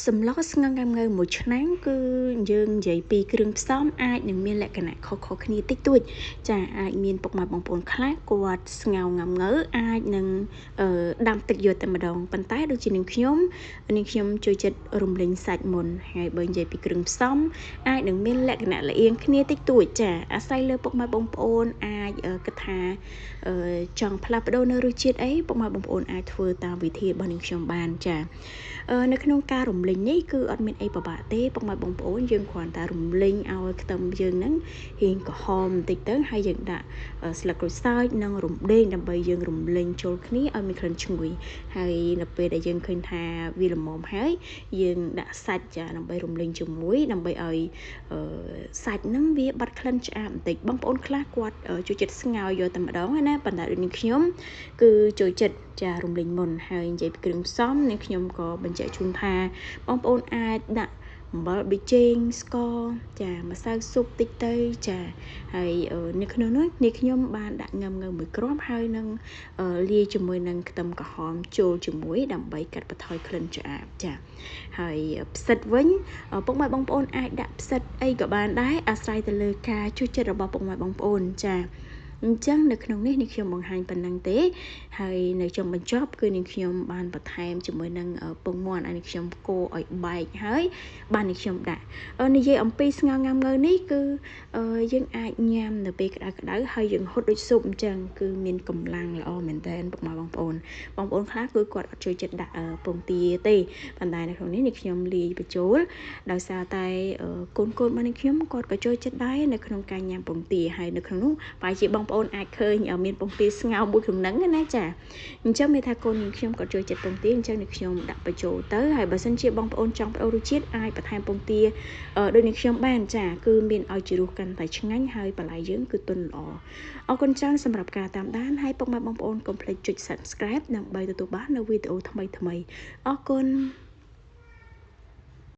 សម្លស្ងោរងាំងៅមួយឆ្នាំងគឺយើងនិយាយពីគ្រឿងផ្សំអាចនឹងមានលក្ខណៈខុសៗគ្នាតិចតួចចាអាចមានពុកម៉ែបងប្អូនខ្លះគាត់ស្ងោរងាំងៅអាចនឹងដាំទឹកយកតែម្ដងប៉ុន្តែដូចជានាងខ្ញុំនាងខ្ញុំចូលចិត្តរំលីងសាច់មុនហើយបើនិយាយពីគ្រឿងផ្សំអាចនឹងមានលក្ខណៈល្អៀងគ្នាតិចតួចចាអាស្រ័យលើពុកម៉ែបងប្អូនអាចគិតថាចង់ផ្លាស់ប្ដូរនៅរសជាតិអីពុកម៉ែបងប្អូនអាចធ្វើតាមវិធីរបស់នាងខ្ញុំបានចានៅក្នុងការរំលីងនេះគឺអត់មានអីពិបាកទេពុកម៉ែបងប្អូនយើងគ្រាន់តែរំលីងឲ្យខ្ទឹមយើងហ្នឹងរៀងក្រហមបន្តិចទៅហើយយើងដាក់ស្លឹកក្រូចសើចនិងរំដេងដើម្បីយើងរំលីងចូលគ្នាឲ្យមានក្លិនឈ្ងុយហើយនៅពេលដែលយើងឃើញថាវាល្មមហើយយើងដាក់សាច់ចាដើម្បីរំលីងជាមួយដើម្បីឲ្យសាច់ហ្នឹងវាបាត់ក្លិនឆ្អាបបន្តិចបងប្អូនខ្លះគាត់ចូលចិត្តស្ងោរយកតែម្ដងណាប៉ុន្តែដូចនេះខ្ញុំគឺចូលចិត្តចារំលីងមុនហើយនិយាយពីគ្រឿងផ្សំនេះខ្ញុំក៏បញ្ជាក់ជូនថាបងប្អូនអាចដាក់អំបិលប៊ីចេងស្ករចាម្សៅស៊ុបតិចទៅចាហើយនៅក្នុងនោះនេះខ្ញុំបានដាក់ងឹមងើមួយគ្រាប់ហើយនឹងលាយជាមួយនឹងខ្ទឹមក្រហមចូលជាមួយដើម្បីកាត់បន្ថយក្លិនឆ្អាបចាហើយផ្សិតវិញពុកម៉ែបងប្អូនអាចដាក់ផ្សិតអីក៏បានដែរអាស្រ័យទៅលើការជួយចិត្តរបស់ពុកម៉ែបងប្អូនចាអញ្ចឹងនៅក្នុងនេះនេះខ្ញុំបង្ហាញប៉ុណ្ណឹងទេហើយនៅចុងបញ្ចប់គឺនាងខ្ញុំបានបន្ថែមជាមួយនឹងពងមាន់ឲ្យនាងខ្ញុំកូរឲ្យបែកហើយបាននាងខ្ញុំដាក់និយាយអំពីស្ងោរងាំងៅនេះគឺយើងអាចញ៉ាំនៅពេលក្តៅៗហើយយើងហុតដូចស៊ុបអញ្ចឹងគឺមានកម្លាំងល្អមែនតើពុកម៉ែបងប្អូនបងប្អូនខ្លះគឺគាត់អត់ចូលចិត្តដាក់ពងទាទេប៉ុន្តែនៅក្នុងនេះនាងខ្ញុំលាយបញ្ចូលដោយសារតែកូនៗរបស់នាងខ្ញុំគាត់ក៏ចូលចិត្តដែរនៅក្នុងការញ៉ាំពងទាហើយនៅក្នុងនោះប្រហែលជាបងប្អូនអាចឃើញមានពងទាស្ងោរមួយក្នុងហ្នឹងណាចាអញ្ចឹងមានថាកូននាងខ្ញុំក៏ចូលចិត្តពងទាអញ្ចឹងនាងខ្ញុំដាក់បញ្ចូលទៅហើយបើសិនជាបងប្អូនចង់ប្ដូររសជាតិអាចបន្ថែមពងទាដូចនាងខ្ញុំបានចាគឺមានឲ្យជ្រោះកាន់តែឆ្ងាញ់ហើយបន្លែយើងគឺទន់ល្អអរគុណច្រើនសម្រាប់ការតាមដានហើយពុកម៉ែបងប្អូនកុំភ្លេចចុច Subscribe ដើម្បីទទួលបាននូវវីដេអូថ្មីៗអរគុណ។